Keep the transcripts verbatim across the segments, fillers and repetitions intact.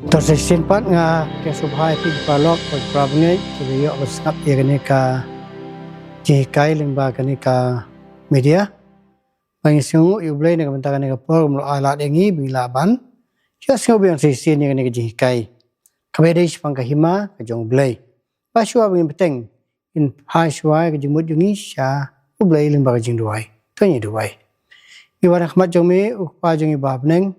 To sa shisien pat nga kyrkhu sngewbha ïa phi ki paralok bad para bangeit kiba ïoh ban sngap ïa kane ka jinghikai lyngba kane ka media. Ba ngin sngewnguh ïa U Blei na ka bynta kane ka por ba u la ai lad ïa ngi ba ngin lah ban ïohsngew biang sa shisien ïa kane ka jinghikai kaba ïadei shaphang ka hima ka jong U Blei. Ba shuwa ba ngin bteng, ngin phai shuwa ïa ka jingmut jong ngi sha U Blei lyngba ka jingduwai. To ngin ïa duwai. Ngi wan ha khmat jong me, U Kpa jong ngi ba ha bneng,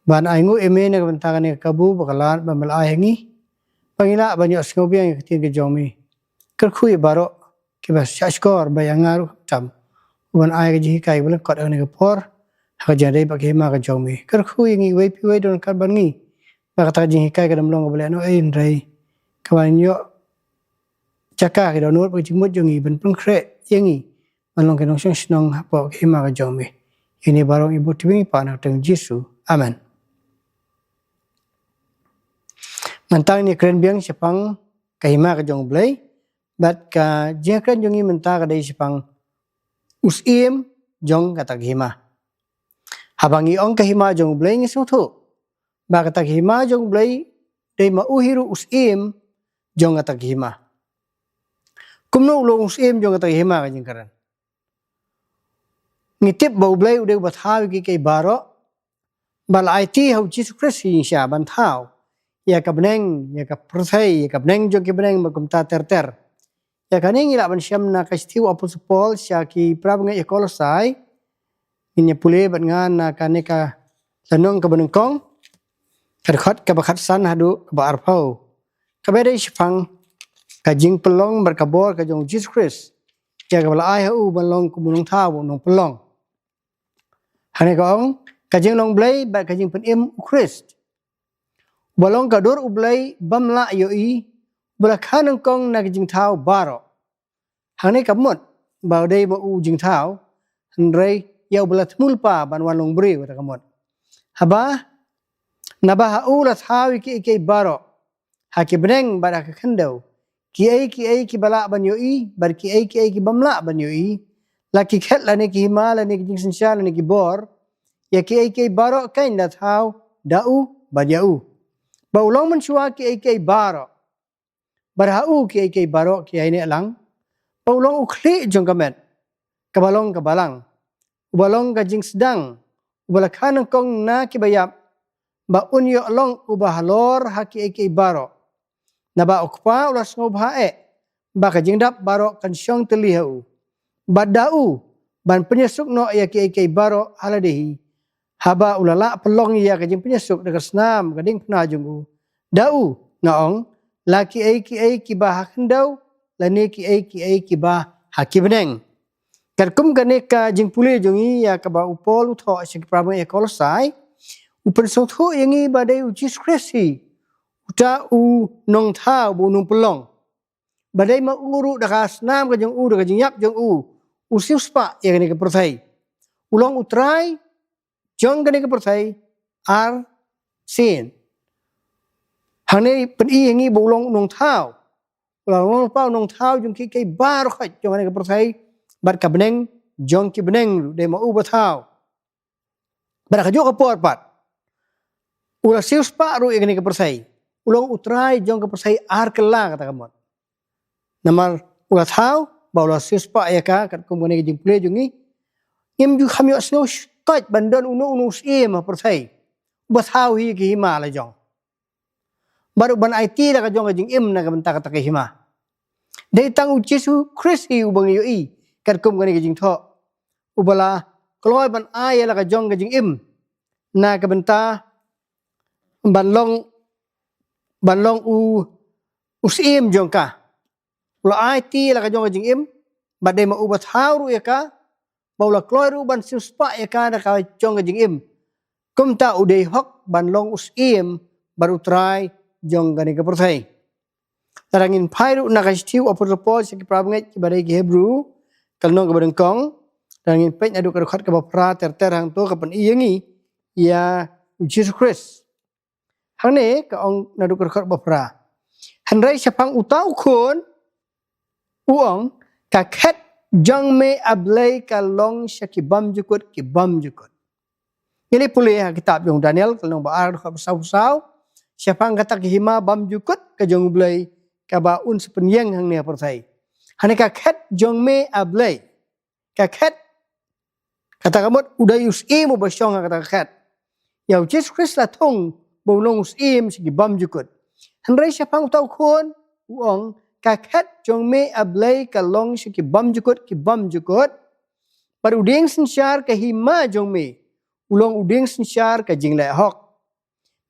ban ainguh ïa me na ka bynta kane ka kabu bad ka lad ba me la ai ha ngi ba ngin lah ban ïohsngew biang ïa ka ktien ka jong me. Kyrkhu ïa baroh kiba shahshkor, ba ïa nga ruh khamtam, u ban ai ka jinghikai ba lyngkot ha kane ka por ha ka jingïadei bad ka hima ka jong me. Kyrkhu ïa ngi uwei pa uwei, don ryngkat bad ngi, ba kata ka jinghikai kam long kaba lehnohei, hynrei ka ban ïoh jaka ki dohnud bad ka jingmut jong ngi, ban pynkhreh ïa ngi ban long ki nongshong shnong hapoh ka hima ka jong me. Ïa kine baroh ngi bud tbit ngi pan ha ka kyrteng U Jisu. Amen. Mynta ngin ïa kren biang shaphang ka hima ka jong U Blei, bad ka jingkren jong ngi mynta ka dei shaphang u syiem jong kata ka hima. Haba ngi ong ka hima jong U Blei, ngi sngewthuh ba kata ka hima jong U Blei dei ma u hi ruh u syiem jong kata ka hima. Kumno u long u syiem jong kata ka hima, ka jingkren? Ngi tip ba U Blei u dei uba thaw ïa kiei kiei baroh, ba la aiti ha U Jisu Khrist hi sha ban thaw ïa ka bneng, ïa ka pyrthei, ïa ka bneng jong ki bneng bad kumta ter ter. Ïa kane ngi lah ban shem na ka shithi u Apostol Paul sha ki para bangeit ha Kolosai. Ngin ïa pule bad nga na kane ka lynnong kaba nyngkong, ka dkhot kaba khatsan haduh kaba arphew, kaba dei shaphang ka jingpynlong bad ka bor ka jong U Jisu Khrist, ïa kaba la ai ha u ban long kum u nongthaw bad u nongpynlong. Hangne ka ong, ka jinglong Blei bad ka jingpynim U Khrist, uba long ka dur U Blei bym lah ïohi, uba la kha nyngkong na ka jingthaw baroh. Hangne kam mut ba u dei ma u jingthaw, hynrei ïa uba la thmu lypa ban wan long briew, kata ka mut. Haba, naba ha u la thaw ïa kiei kiei baroh, ha ki bneng bad ha ka khyndew, kiei kiei kiba lah ban ïohi bad kiei kiei ki bym lah ban ïohi, la ki khet lane ki hima lane ki jingsynshar lane ki bor, ïa kiei kiei baroh kein la thaw da u bad ïa u. Ba u long mynshuwa kiei kiei baroh, bad ha u kiei kiei baroh ki ïaineh lang. Ba u long u khlieh jong ka met, kaba long ka balang, uba long ka jingsdang, uba la kha nyngkong na kiba ïap, ba un ïoh long uba halor ha kiei kiei baroh. Naba U Kpa u la sngewbha eh ba ka jingdap baroh kan shong tylli ha u, bad da u ban pynïasuk noh ïa kiei kiei baroh ha lade hi. Haba u la lah pynlong ïa ka jingpynïasuk da ka snam ka diengphna jong u, da u, nga ong, la kiei kiei kiba ha khyndew lane kiei kiei kiba ha ki bneng. Katkum kane ka jingpule jong ngi ïa kaba u Paul u thoh sha ki para bangeit ha Kolosai, u pynsngewthuh ïa ngi ba dei U Jisu Khrist hi uta u nongthaw bad u nongpynlong. Ba dei ma u ruh, da ka snam ka jong u, da ka jingïap jong u, u siewspah ïa kane ka pyrthei. U long u trai jong kane ka pyrthei ar sien. Hangne pyni ïa ngi ba u long u nongthaw. U long lypa u nongthaw jong kiei kiei baroh jong kane ka pyrthei bad ka bneng jong ki bneng ruh, dei ma u ba thaw. Bad ha kajuh ka por pat, u la siewspah ruh ïa kane ka pyrthei. U long u trai jong ka pyrthei ar kylla, kata ka mut. Namar u la thaw bad u la siewspah ïa ka, katkum kane ka jingpule jong ngi. Ngim ju kham ïohsngew koit ban don uno uno u syiem ha pyrthei uba thaw hi ki hima la jong, bad u ban aiti la ka jong ka jingim na ka bynta kata ka hima. Dei tang U Jisu Khrist hi uba ngi ïohi, katkum kane ka jingthoh, uba la kloi ban ai ïa la ka jong ka jingim na ka bynta ban long, ban long u, u syiem jong ka. U la aiti la ka jong ka jingim, bad dei ma u ba thaw ruh ïa ka, ba u la kloi ruh ban siewspah ïa ka na ka jong ka jingim. Kumta u dei hok ban long u syiem bad u trai jong kane ka pyrthei. Lada ngin phai ruh na ka shithi u Apostol Paul sha ki para bangeit kiba dei ki Hebru, ka lynnong kaba nyngkong, lada ngin peit naduh ka dkhot kaba phra ter ter, hangto ka pyni ïa ngi ïa U Jisu Khrist. Hangne ka ong naduh ka dkhot ba phra: Hynrei shaphang uta u Khun, u ong, ka khet jong me, A Blei, ka long sha ki bymjukut ki bymjukut. Ngi la pule ha kitab jong Daniel, ka lynnong ba ar, dkhot ba saw phew saw. Shaphang kata ka hima bymjukut ka jong U Blei, kaba un sa pynïeng hangne ha pyrthei. Hangne ka khet jong me, A Blei. Ka khet, kata ka mut u dei u Syiem uba shong ha kata ka khet. Ïa U Jisu Khrist la thung ba un long u Syiem sha ki bymjukut. Hynrei shaphang uta u Khun, u ong, ka khet jong me, A Blei, ka long sha ki bymjukut ki bymjukut. Bad u dieng synshar ka hima jong me u long u dieng synshar ka jingleh hok.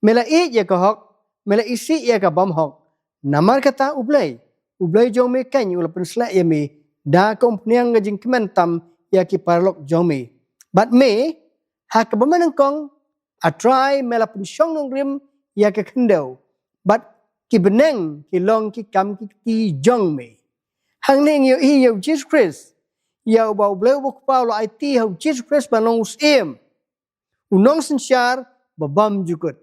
Me la ïeit ïa ka hok, me la isih ïa ka bymhok. Namar kata U Blei, U Blei jong me keiñ u la pynsleh ïa me da ka umphniang ka jingkmen tam ïa ki paralok jong me. Bad me, ha kaba mynnyngkong, A Trai, me la pynshong nongrim ïa ka khyndew, bad ki bneng ki long ki kam ki kti jong me. Hangne ngi ïohi ïa U Jisu Khrist, ïa uba U Blei uba U Kpa u la aiti ha U Jisu Khrist ban long u Syiem, u nongsynshar ba bymjukut.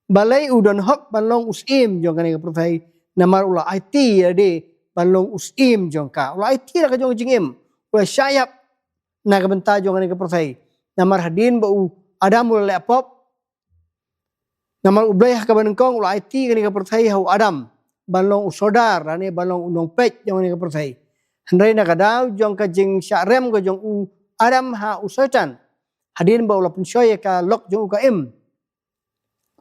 Balei u don hok ban long u Syiem jong kane ka pyrthei? Namar u la aiti ïa lade ban long u Syiem jong ka. U la aiti da ka jong ka jingim, u la shah ïap na ka bynta jong kane ka pyrthei. Namar hadien ba u Adam u la leh pop, namar U Blei ha kaba nyngkong u la aiti kane ka pyrthei ha u Adam ban long u sordar, lane ban long u nongpeit jong kane ka pyrthei. Hynrei na ka daw jong ka jingshah rem ka jong u Adam ha u Soitan, hadien ba u la pynshoi ïa ka lok jong u ka im.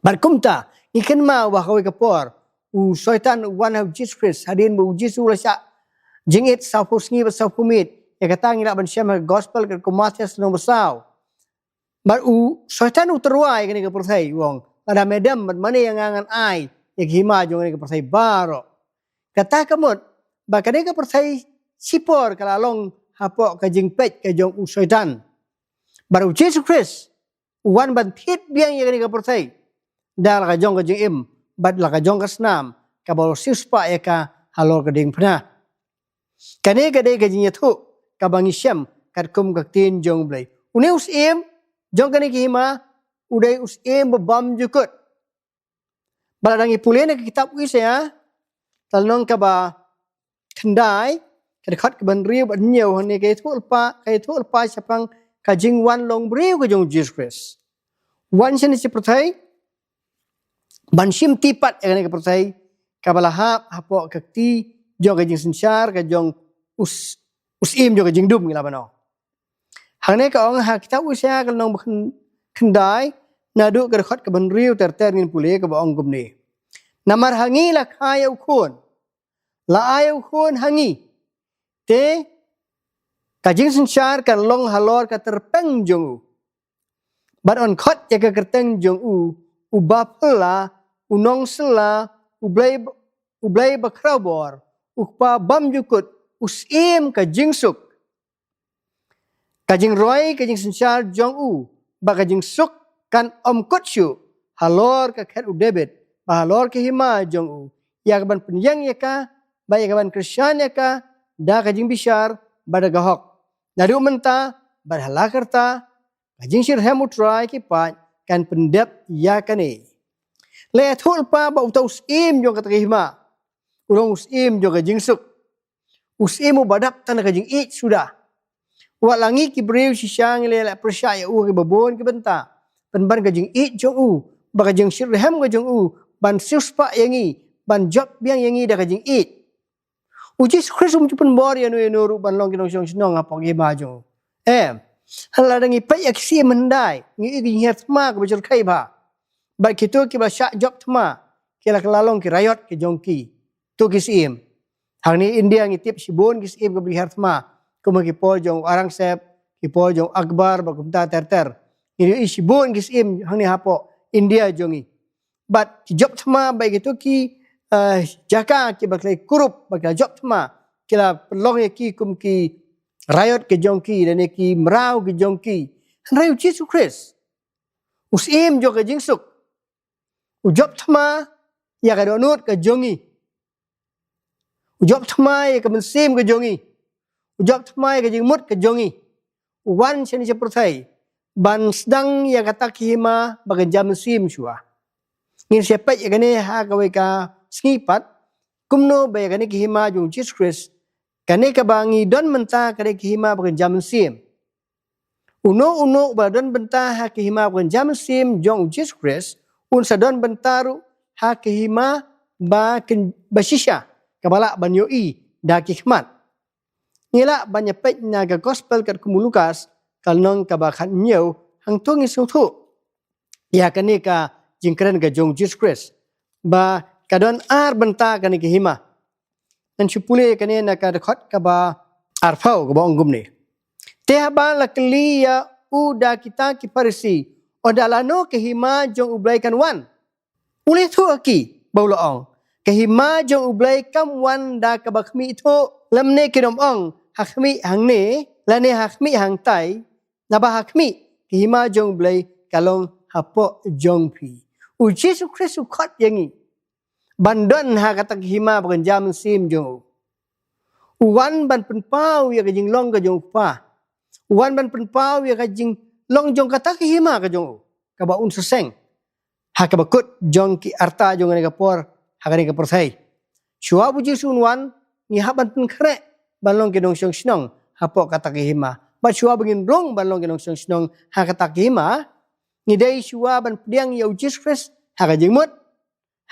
Bad kumta, ngi kynmaw ba ha kawei ka por, u Soitan u wan ha U Jisu Khrist, hadien ba U Jisu u la shah jingit saw phew sngi bad saw phew miet. Ïa kata ngi lah ban shem ha ka gospel katkum u Mathaios lynnong ba saw. Bad u Soitan u tyrwa ïa kane ka pyrthei, u ong, lada me dem, bad mane ïa nga ngan ai ïa ka hima jong kane ka pyrthei baroh. Kata ka mut ba kane ka pyrthei shipor ka la long hapoh ka jingpeit ka jong u Soitan. Bad U Jisu Khrist u wan ban thied biang ïa kane ka pyrthei da la ka jong ka jingim bad la ka jong ka snam kaba u la siewspah ïa ka halor ka diengphna. Kane ka dei ka jingïathuh kaba ngi shem katkum ka ktien jong U Blei. Une u Syiem jong kane ka hima u dei u Syiem ba bymjukut. Bad lada ngi pule na ka kitab u Isaïah, ka lynnong kaba khyndai, ka dkhot kaba hynriew bad hynñiew, hangne ka ïathuh lypa, ka ïathuh lypa shaphang ka jingwan long briew ka jong U Jisu Khrist. Wan shane sha pyrthei ban shimti pat ïa kane ka pyrthei kaba la hap hapoh ka kti jong ka jingsynshar ka jong u s-, u Syiem jong ka jingdum, ngi lah ban ong. Hangne ka ong ha kitab u Isaïah ka lynnong ba khyn-, khyndai, naduh ka dkhot kaba hynriew ter ter, ngin pule kaba ong kumne: Namar ha ngi la kha ïa u Khun, la ai ïa u Khun ha ngi, te ka jingsynshar kan long halor ka tyrpeng jong u. Bad yn khot ïa ka kyrteng jong u, u Baphylla, u Nongsylla, u Blei, u Blei Bakhrawbor, u Kpa Bymjukut, u Syiem ka jingsuk. Ka jingroi ka jingsynshar jong u bad ka jingsuk kan ym kut shuh halor ka khet u David bad halor ka hima jong u, ïa kaban pynïeng ïa ka bad ïa kaban kyrshan ïa ka da ka jingbishar bad da ka hok. Naduh mynta bad ha la karta, ka jingshitrhem U Trai ki paid kan pyndep ïa kane. La ïathuh lypa ba uta u Syiem jong kata ka hima u long u Syiem jong ka jingsuk. U Syiem uba dap tang da ka jingïeit suda. Wat la ngi ki briew shisha ngi la ïaleh pyrshah ïa u ha kiba bun ki bynta, pynban ka jingïeit jong u bad ka jingshitrhem ka jong u ban siewspah ïa ngi, ban jop biang ïa ngi da ka jingïeit. U Jisu Khrist um ju pynbor ïano ïano ruh ban long ki nongshong shnong hapoh ka hima jong u. Em. Lada ngi peit ïa ki syiem hyndai, ngi ïohi ki jinghiar thma kaba jyrkhei bha. Bad kito kiba shah jop thma ki la kylla long ki raiot ki jong ki, to ki syiem. Hangne India ngi tip shibun ki syiem kiba hiar thma, kum ki por jong u Aurangzeb, ki por jong u Akbar bad kumta ter ter. Ngi ïohi shibun ki syiem hangne hapoh India jong ngi. Bad ki jop thma bad kito ki, eh, jaka kiba ki la kurup bad ki la jop thma, ki la pynlong ïa ki kum ki raiot ki jong ki, lane ki mraw ki jong ki. Hynrei U Jisu Khrist, u Syiem jong ka jingsuk, u jop thma ïa ka dohnud ka jong ngi. U jop thma ïa ka mynsiem ka jong ngi. U jop thma ïa ka jingmut ka jong ngi. U wan shane sha pyrthei ban sdang ïa kata ka hima ba kan jam mynsiem shuwa. Ngin sa peit ïa kane ha kawei ka sngi pat, kumno ba ïa kane ka hima jong U Jisu Khrist, kane kaba ngi don mynta, kane ka hima ba kan jam mynsiem. Uno uno uba don bynta ha ka hima ba kynja mynsiem jong u Jisu Khrist, un sa don bynta ruh ha ka hima ba kyn-, ba shisha, kaba lah ban ïohi da ki khmat. Ngi lah ban ïa peit na ka gospel katkum u Lukas, ka lynnong kaba khathynñiew, hangto ngi sngewthuh ïa kane ka jingkren ka jong u Jisu Khrist, ba ka don ar bynta kane ka hima. Ngan shu pule kane na ka dkhot kaba arphew, kaba ong kumne: Te haba la kylli ïa u da kita ki Pharisi, ynda lano ka hima jong U Blei kan wan, u la ïathuh ha ki, ba u la ong, ka hima jong U Blei kam wan da kaba khmih thuh, lymne kin ym ong, ha khmih hangne, lane ha khmih hangtai, naba ha khmih, ka hima jong U Blei ka long hapoh jong phi. U Jisu Khrist u khot ïa ngi ban don ha kata ka hima ba kynja mynsiem jong u. U wan ban pynpaw ïa ka jinglong ka jong u Kpa. U wan ban pynpaw ïa ka jinglong jong kata ka hima ka jong u, kaba un sa seng ha kaba kut jong ki arta jong kane ka por, ha kane ka pyrthei. Shuwa ba u Jisu un wan, ngi hap ban pynkhreh ban long ki nongshong shnong hapoh kata ka hima. Bad shuwa ba ngin rung ban long ki nongshong shnong ha kata ka hima, ngi dei shuwa ban pdiang ïa u Jisu Khrist ha ka jingmut,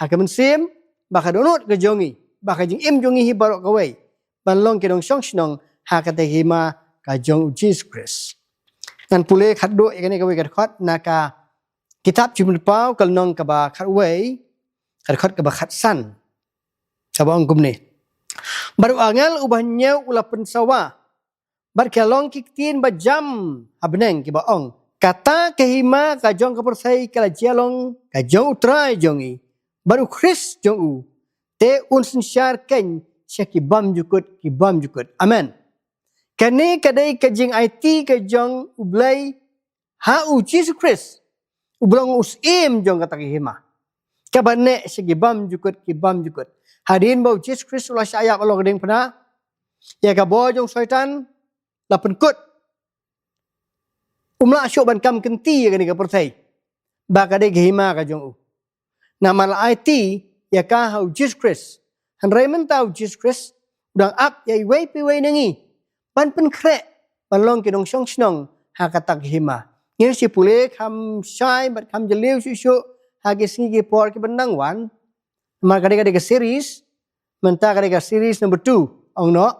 ha ka mynsiem, bad ka dohnud ka jong ngi, bad ka jingim jong ngi hi baroh kawei, ban long ki nongshong shnong ha kata ka hima ka jong u Jisu Khrist. Ngan pule khatduh ïa kane kawei ka dkhot na ka kitab Jingpynpaw, ka lynnong kaba khatwei, ka dkhot kaba khatsan, kaba ong kumne: Bad u angel uba hynñiew u la pynsawa, bad ki la long ki ktien ba jam ha bneng, kiba ong, kata ka hima ka jong ka pyrthei ka la jia long ka jong U Trai jong ngi, bad U Khrist jong u, te un synshar keiñ sha ki bymjukut ki bymjukut. Amen. Kane ka dei ka jingaiti ka jong U Blei ha u Jisu Khrist, uba long u syiem jong kata ka hima, kaba neh sha ki bymjukut ki bymjukut. Hadien ba u Jisu Khrist u la shah ïap halor ka diengphna, ïa ka bor jong u Soitan la pynkut. Um lah shuh ban kam kynti ïa kane ka pyrthei ba ka dei ka hima ka jong u. Namar la aiti ïa ka ha u Jisu Khrist. Hynrei mynta u Jisu Khrist u dang ap ïa iwei pa iwei na ngi ban pynkhreh ban long ki nongshong shnong ha kata ka hima. Ngin sa pule kham shai bad kham jylliew shuh shuh ha ki sngi ki por kiban dang wan. Namar ka dei, ka dei ka series, mynta ka dei ka series number two, ong noh.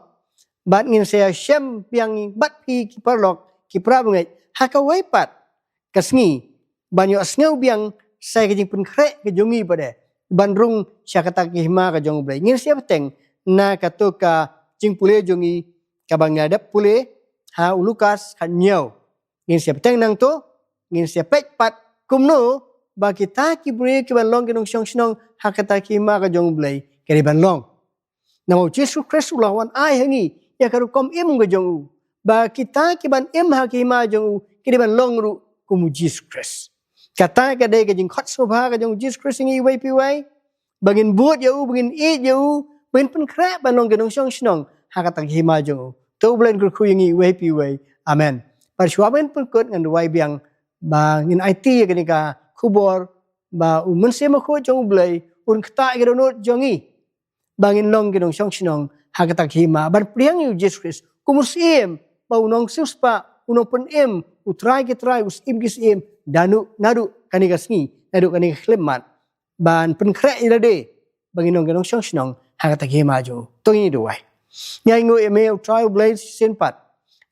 Bad ngin sa ïashem biang bad phi ki paralok ki para bangeit ha kawei pat ka sngi, ban ïohsngew biang sa ïa ka jingpynkhreh ka jong ngi pat de ban rung sha kata ka hima ka jong U Blei. Ngin sa ïa bteng na kato ka jingpule jong ngi kaba ngi la dep pule ha u Lukas khathynñiew. Ngin sa ïa bteng nangto, ngin sa ïa peit pat kumno ba kita ki briew kiban long ki nongshong shnong ha kata ka hima ka jong U Blei ki dei ban long. Namar u Jisu Khrist u la wan ai ha ngi ïa ka rukom im ka jong u, ba kita kiban im ha ka hima jong u ki dei ban long ruh kum u Jisu Khrist. Kata ka dei ka jingkhot sngewbha ka jong u Jisu Khrist ïa ngi iwei pa iwei, ba ngin bud ïa u, ba ngin ïeit ïa u, ba ngin pynkhreh ban long ki nongshong shnong ha kata ka hima jong u. To U Blei un kyrkhu ïa ngi iwei pa iwei. Amen. Bad shuwa ba ngin pynkut, ngan duwai biang ba ngin aiti ïa kane ka khubor, ba u Mynsiem Bakhuid jong U Blei un ktah ïa ka dohnud jong ngi, ba ngin long ki nongshong shnong ha kata ka hima, ban pdiang ïa u Jisu Khrist kum u syiem, ba u nongsiewspah, u nongpynim, u Trai ki trai, u Syiem ki syiem, naduh, naduh kane ka sngi, naduh kane ka khyllipmat, ban pynkhreh ïa lade ba ngin long ki nongshong shnong ha kata ka hima jong u. To ngin ïa duwai. Ngi ainguh ïa me, U Trai U Blei, shisien pat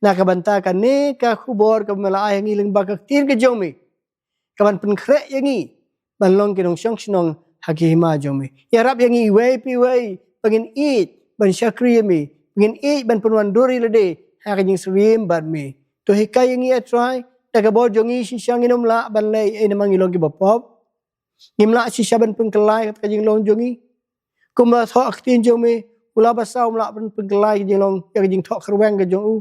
na ka bynta kane ka khubor kaba me la ai ha ngi lyngba ka ktien ka jong me, kaban pynkhreh ïa ngi ban long ki nongshong shnong ha ka hima jong me. Ïarap ïa ngi iwei pa iwei ba ngin ïeit ban shakri ïa me, ba ngin ïeit ban pynwandur ïa lade ha ka jingsyriem bad me. To hikai ïa ngi, A Trai, da ka bor jong ngi shisha ngin ym lah ban leh ei ei namar ngi long kiba pop. Ngim lah shisha ban pynkylla ïa kata ka jinglong jong ngi. Kumba thoh ka ktien jong me, u Laban Saw um lah ban pynkylla ïa ka jinglong, ïa ka jingthoh kyrweng ka jong u.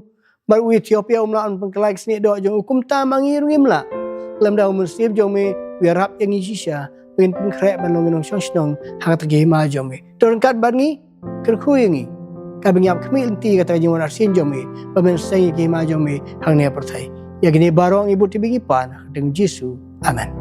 Bad u Ethiopia um lah ban pynkylla ïa ka snieh doh jong u. Kumta ma ngi ruh ngim lah, lymda u Mynsiem jong me u ïarap ïa ngi shisha ba ngin pynkhreh ban long ki nongshong shnong ha kata ka hima jong me. To ryngkat bad ngi, kyrkhu ïa ngi, kaba ngin ïap khmih lynti ïa kata ka jingwan arsien jong me, ba men seng ïa ka hima jong me hangne ha pyrthei. Ïa kine baroh ngi bud, te ba ngi pan ha ka kyrteng Jisu. Amen.